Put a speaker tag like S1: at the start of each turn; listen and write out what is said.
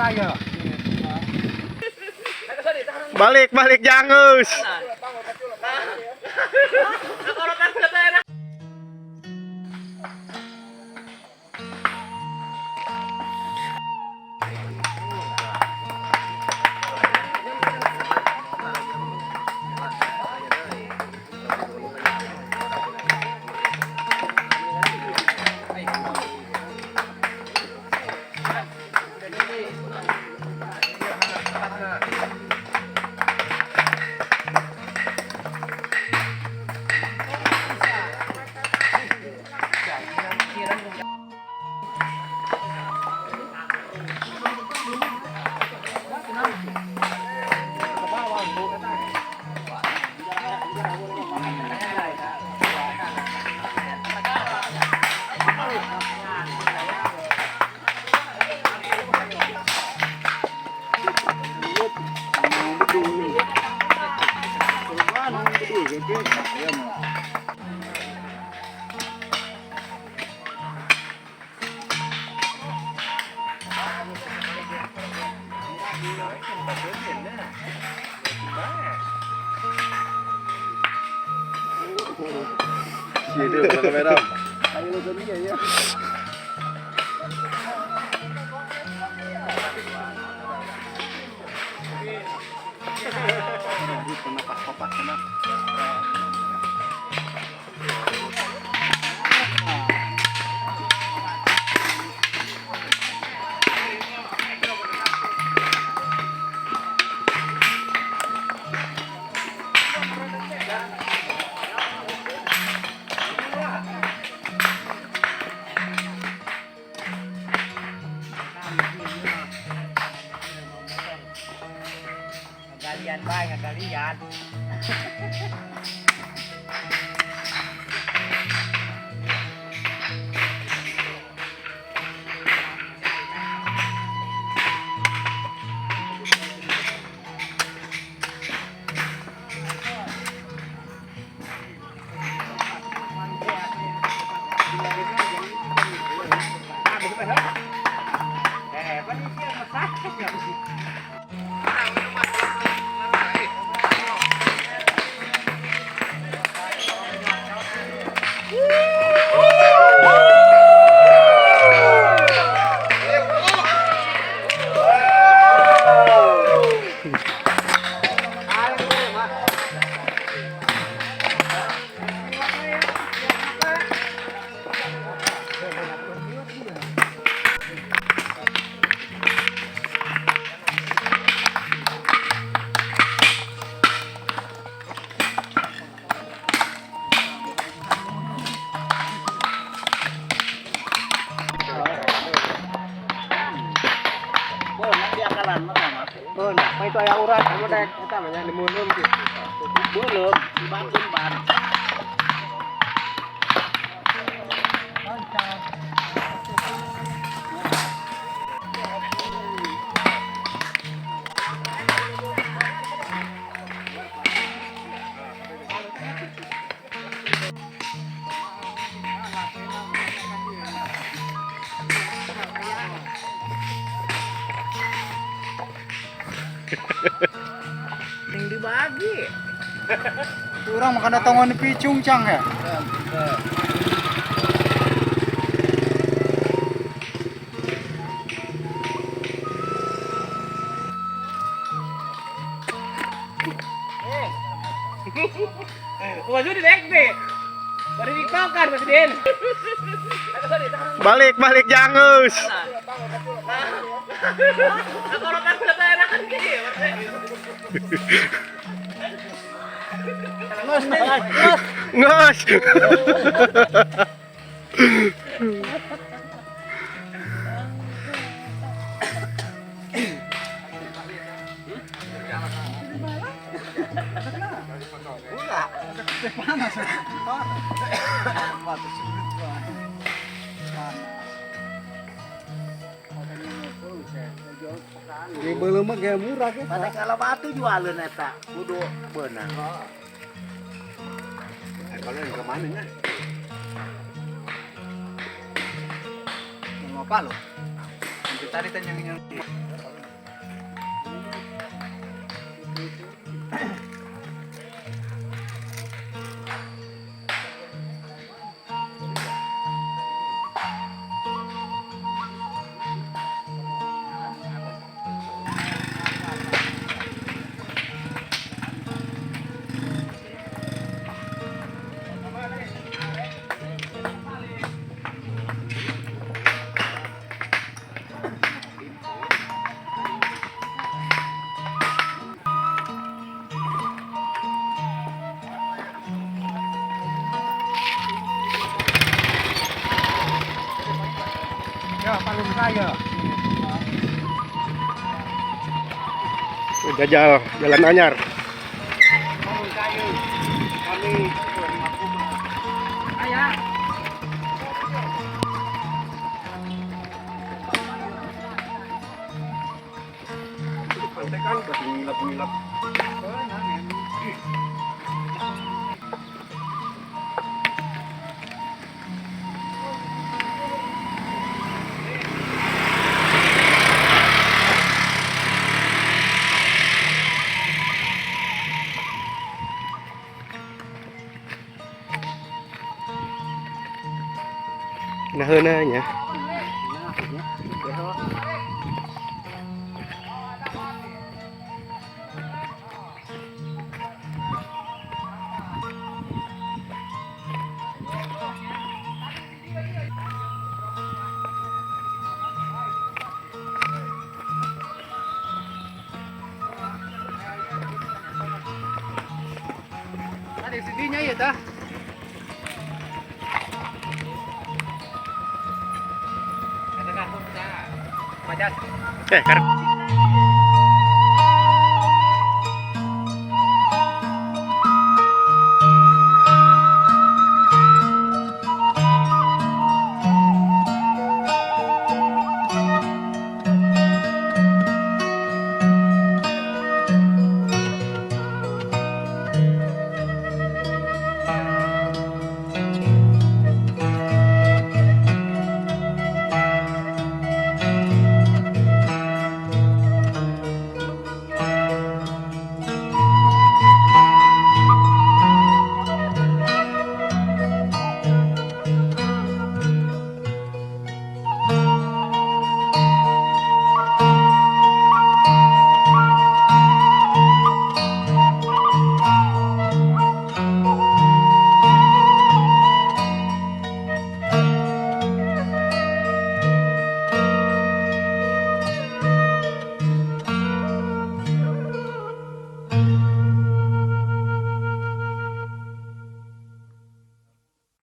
S1: Raya.
S2: Balik balik jangus.
S3: Galian bae, ngagalian.
S1: Itu aya urat anu dek eta mah nya dimunum kitu. Belum dibangun ban.
S3: Yang dibagi.
S1: Urang makan tongon picung cang ya.
S3: Maju di dek deh. Dari dikokan Mas Den.
S2: Balik balik jangus. Ngas.
S1: Panas. Di belum mah gaya murah ya.
S3: Pada kalau batu jualan eta kudu beunang.
S1: Kalau yang kemana nya? Mau apa lo? Nanti tadi tanya yang Ya, palung saya.
S2: Jajal jalan anyar.
S1: Palung kayu. Kami
S3: Ayah.
S2: Pantai kan ngilap-ngilap. Nah, nya.
S3: Ada sedihnya ya tah.
S2: Eh, kar